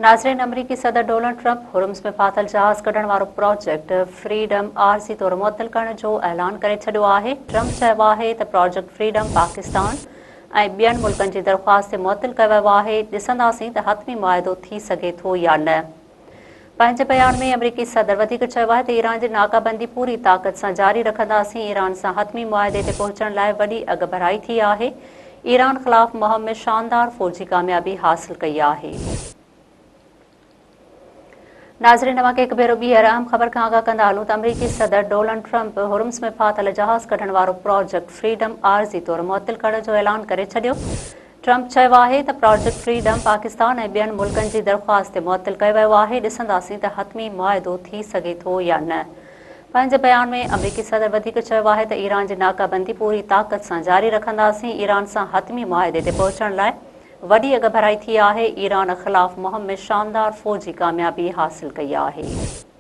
ناظرين آمريڪي صدر ڊونلڊ ٽرمپ هرمز ۾ ڦاٿل جهاز ڪڍڻ وارو پراجيڪٽ فريڊم عارضي طور معطل ڪرڻ جو اعلان ڪري ڇڏيو آهي. ٽرمپ چيو آهي ته پراجيڪٽ فريڊم پاڪستان ۽ ٻين ملڪن جي درخواست تي معطل ڪيو ويو آهي، ڏسنداسين ته حتمي معاهدو ٿي سگهي ٿو يا نه. پنهنجي بيان ۾ آمريڪي صدر وڌيڪ چيو آهي ته ايران جي ناڪابندي پوري طاقت سان جاري رکنداسين، ايران سان حتمي معاهدي تي پهچڻ لاء وڏي اڳڀرائي ٿي آهي، ايران خلاف مهم ۾ شاندار فوجي ڪاميابي حاصل ڪئي آهي. ناظرين اوهان کي هڪ ڀيرو ٻيهر اهم خبر کان آگاهه ڪندا هلون ته آمريڪي صدر ڊولنڊ ٽرمپ هرمز ۾ ڦاٿل جهاز ڪڍڻ وارو پراجيڪٽ فريڊم عارضي طور معطل ڪرڻ جو اعلان ڪري ڇڏيو. ٽرمپ چيو آهي ته پراجيڪٽ فريڊم پاڪستان ۽ ٻين ملڪن جي درخواست تي معطل ڪيو ويو آهي، ڏسنداسين ته حتمي معاهدو ٿي سگهي ٿو يا نه. پنهنجي بيان ۾ آمريڪي صدر وڌيڪ چيو آهي ته ايران جي ناڪابندي پوري طاقت سان جاري رکنداسين، ايران سان حتمي معاهدي تي پهچڻ لاء وڏي اڳڀرائي ٿي آهي، ايران خلاف مهم ۾ شاندار فوجي ڪاميابي حاصل ڪئي آهي.